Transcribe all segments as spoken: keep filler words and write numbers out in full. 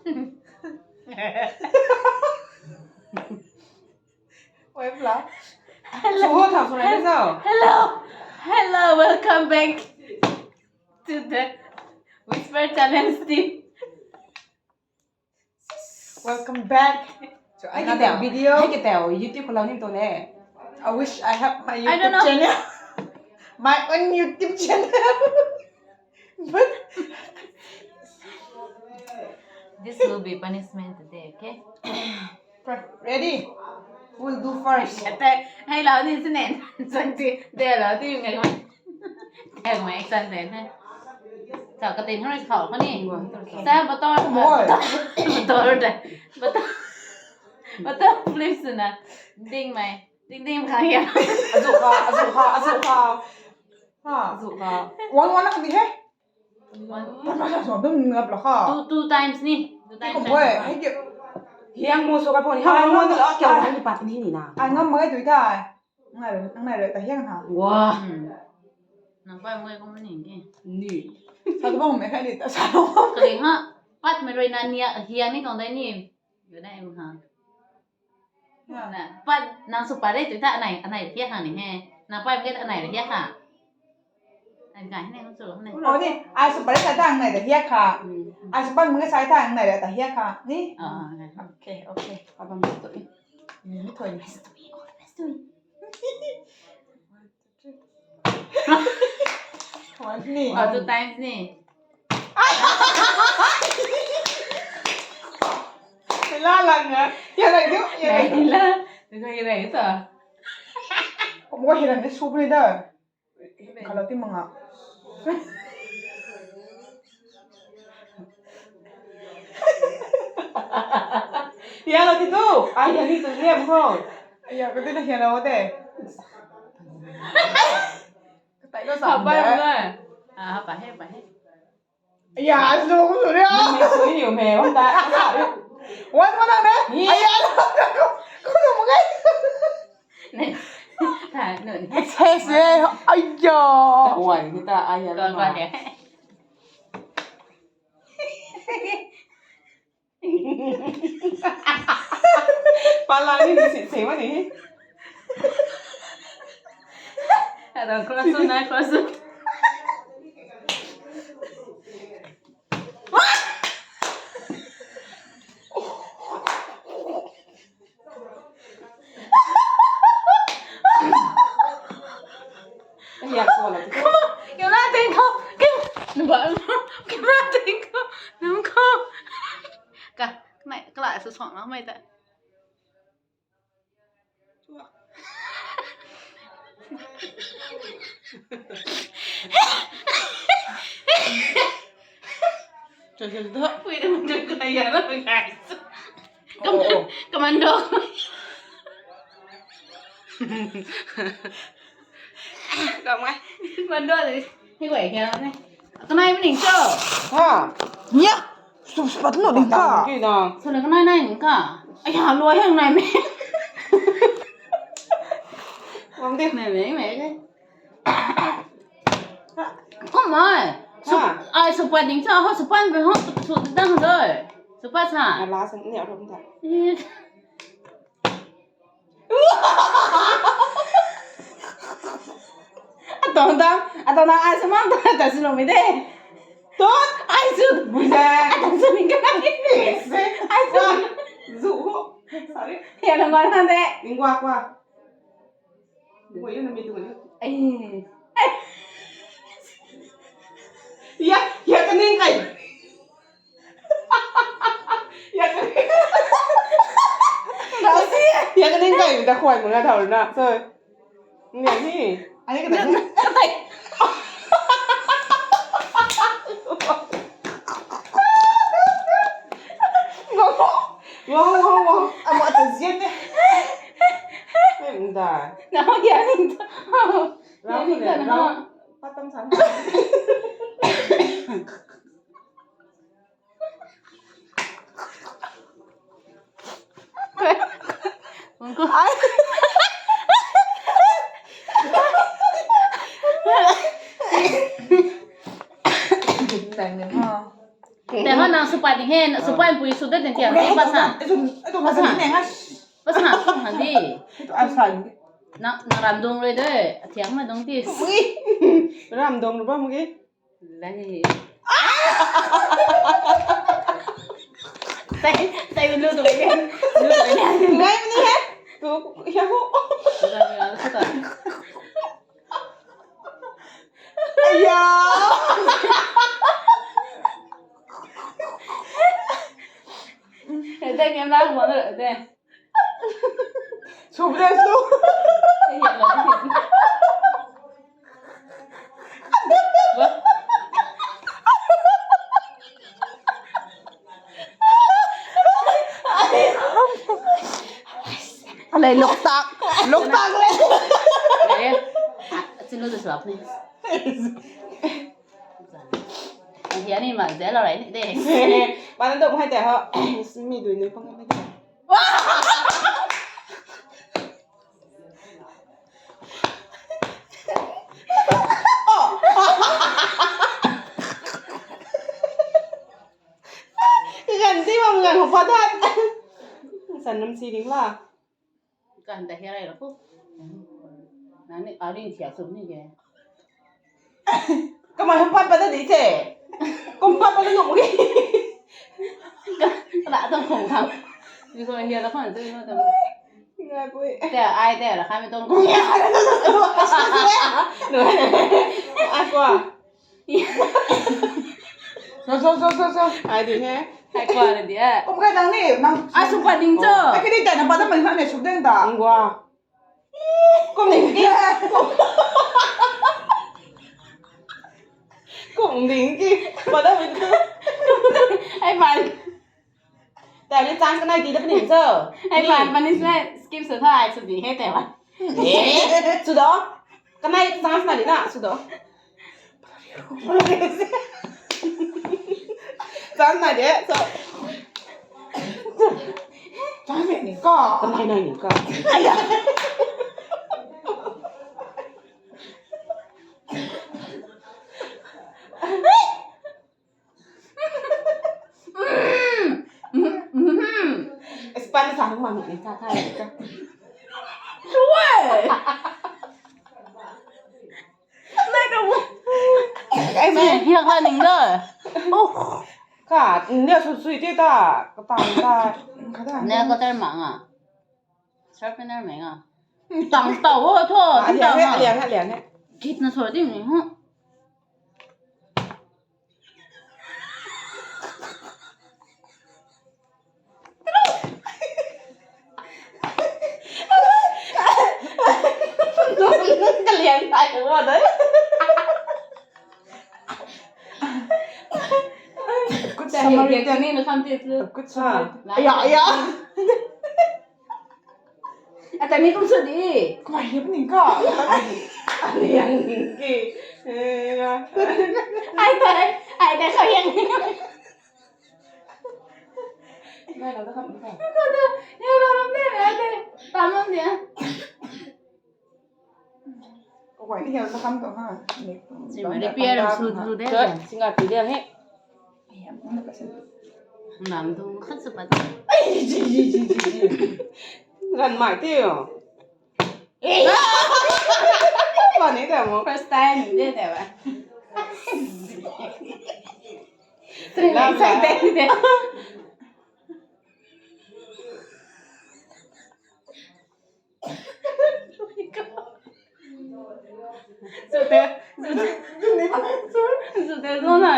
Wait, bla. Hello. Hello. Hello. Welcome back to the Whisper Challenge team. Welcome back to another video. Hey, kata, YouTube khou ni to ne. I wish I have my YouTube channel. My own YouTube channel. But this will be punishment today, okay? Ready? Who will do first? Ate, hey, lau ni sine. Sang ti, de lau ti ngai. Tag mai action de ne. Sa ka tin hoi khou khou ni. Sa motor, motor de. Motor, motor flip suna. Ding mai. Ding ding khang ya. Azu kha, azu kha, azu kha. Ha, azu kha. One, one na kami he. One. One na sa dum ngap la kha. Two, two times ni. Two times. Kiko boy, hai kyo. Hiang mo so ka pon. Hiang mo na kya hai ni pat ni ni na. Ai ngam mai tu thai. Nang nai rui ta hiang ha. Wah. Nang pai mui kung ni ki. Ni. Sa tu bang me khai ni ta sa. Kaling ha. Pat me rui na nia hiang ni kong dai ni. Yo dai ha. Na, pat nang su pat re tu ta anai, anai hiak ha ni he. Nang pai me ta anai hiak ha. Ai kai ne, su ne. Oh ni, ai su pat re ta anai hiak ha. Ai su pat me sai ta anai ta hiak ha. Ni? Ah, okay, okay. Abang tu. Ni thoi ni. Nice to meet you. Nice to meet you. One ni. Oh, two times ni. La lang ah. Ya lai diu, ya lai. Lai la. Diu ya lai ta. Mo hiran ni su ni da. Kalau ti manga. Ya lo ti tu. Ai ya ni tu liam ho. Ya ko ti na hian lo de. Katai lo sa. Apa na? Ah, apa he, apa he? Ya, so ko so ria. Ni sui niu me, wan ta. Wan mana ne? Ni. Ai ya. Ko ko mo ngai. Ni. Ta no ni. It's his, eh. Ai ya. Ta wan ni ta ai ya. Ko ko ni. Pala ni ni si se ma ni. Ada cross tu na cross tu. Camera ting ko. Camera ting ko. Nang ko. Ka, nai, kala su song na mai ta. Wait a minute, guys. Commando. Commando. Hei guay kya ne? Kanai maning cho? Ha? Nia. Su spat no ding ka. Ki na. Su na kanai nai ning ka. Ai ha, luai hang nai me. Wang di. Nai me me ke. Kum ai. Su ai su pat ding cho, ho su pat be ho su dang doi. Su pat sa. Ala san ni arom ta. Atong ta, atong ta ai su mang ta ta su lo mi de. To, ai su. Bui de. Ai su ni ka ni. Ai su. Zu ho. Sorry. Ya lo ma na de. Ning wa kwa. Ning wa yo na mi tu ni. Ai. Ya, ya ka ning kai. Ya ka ning. Gasi. Ya ka ning kai da khwai muna thau na. So. Ni ni. Ani ka tai. Ka tai. Ngo ngo ngo ngo. Amo ata zian ne. Ni da. Na ya ni da. Rau ni da na. Patam san. Uncle. Ai. Tang ni ha. Tang ha, nang su Pai ding he, na supai pui su de den tiang ni pasa. Itu pasa ni ngai. Pasa na su han di. Itu asan. Na na ram dong rui de, athiang ma dong ti. Ui. Ram dong ru ba mu ki. Lai. Sai sai lu tu ni. Lu tu ni. Ngai ni he. Tu ya ho. Aya. Dah camera mo dah. Sub le su. Alei luktak. Luktak le. Chinu tu suap ni. Hian ni ma zelo rai ni de. Mana dum hai te ho. Mi dui nui pang ni. Ganti mam gan ho padat. San nam si ding la. Kan ta hiarai la ko. Nang ni arin sia sum ni ke. Kamai hum pat pat di te. Kum pat pat nung ki. Ka da tang khong khang. Ni ko hia la khang tu no tang. Ngai pui. Te ai te la kha mi tong khong. Ai kwa. So so so so so. Ai di he. Ai kwa di e. Kum kai nang ni nang. Ai su pa ding cho. Ai kini tai na pa ta mani na ne su den ta. Ngwa. Kum ding ki. Kum ding ki. Pada min tu. Ai man. Tari chance kanai di da pning so. Ai man, punishment skip so tha ai su di he te wa. Eh, su do. Kanai chance na di na, su do. Chance na de, so. Chance ni ka. Kanai nai ni ka. Aya. Span sa hung mang ni ka ka ka. Shui. Nai ka mo. Ai me hiak la ning da. Oh. Ka ne su sui te ta. Ka ta ta. Ka ta. Ne ka ter mang a. Sharpener mei nga. Tang tau ho tho. Aliang he, aliang he, aliang he. Git na so di ni ho. Kaliang tai ko da. Good summary. Ni na kam ti. Good summary. Aya, aya. Ata ni kum su di. Kau hiam ning ka. Ai yang ning ki. Ai tai, ai tai kau yang ning. Ngai lo da kam ka. Kau da, ya lo ram de, ai de. Tamam dia. Kau ni hiam da kam ka ha. Repair su su de. Singa tu dia he. Nang tu khat sa pat. Ai, ji, ji, ji, ji, ji. Ran mai te yo. Mani ta mo. First time de de ba. Lam sai de de. Zute, zute, zute, zona.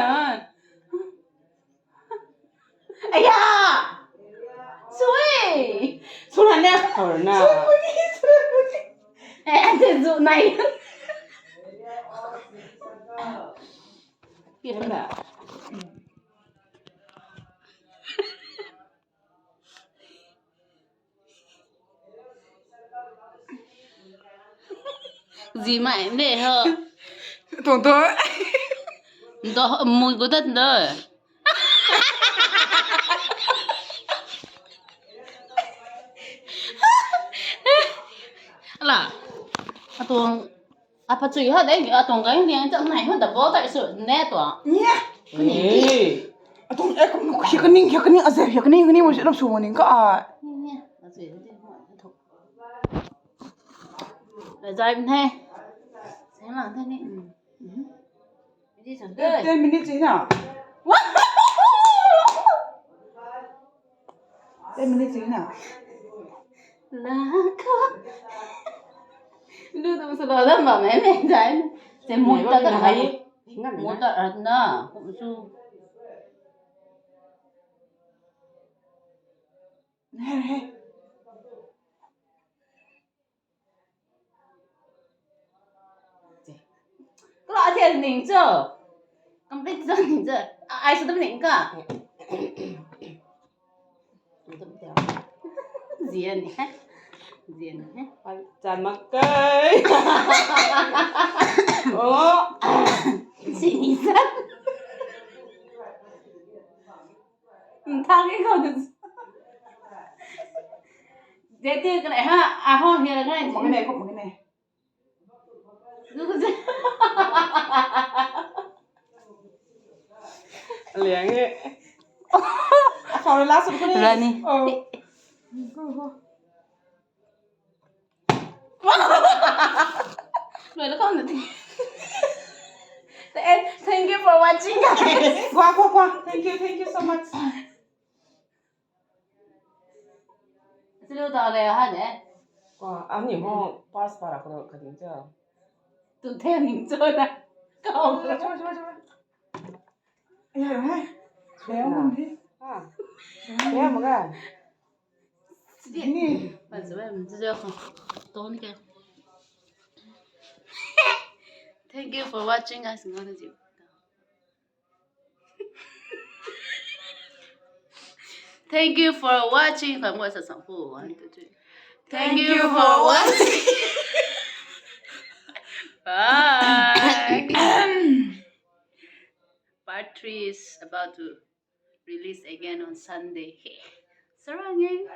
Aya! Sui! Suna ne? Horna. Eh, ante zu nai. Pirna. Zi mai de ho. Tuang tu. Ndo mui gu dat ndo. Ala. Atuang apa chui ha de atuang kai ni ang chang nai ho da bo tai su ne tuang. Nia. Kuni. Atung, eh, kum, hia kaning, hia kaning, azep, hia kaning, kaning, mo si lam sw ning ka, ah. Zai bun he. Seng lang the ni. Ten minutes na. Ten minutes na. Laka. Lu tu salo lam ba me me zai. Se mui ta ta hai. Mui ta at na. Kum su. Hey, hey. Kala thian ning cho. Complete cho ning cho. Ai sa tum ning ka. Zian ni he. Zian ni he. Chan mak kai. Oh. Sini sa. Thang e kau tu. Deti ka ha, aho hia ngai. Mak ne, mak ne. Liang e. Sorry, last one. Rani. Oh. Go, go. Thank you for watching, guys. Kwa, kwa, kwa. Thank you, thank you so much. Silo ta le ha ne. Kwa, ani ho pass para ko kading cha. Tu the ning cho na. Kau. Chua, chua, chua. Ya, hai. Ya, mun di. Ha. Ya, maga. Ni. Ban sa ban sa ko. Ton ke. Thank you for watching, guys. Ngana ji. Thank you for watching. Kham wa sa sang pu. One, two, three. Thank you for watching. Bye. Part three is about to release again on Sunday. Sarang e.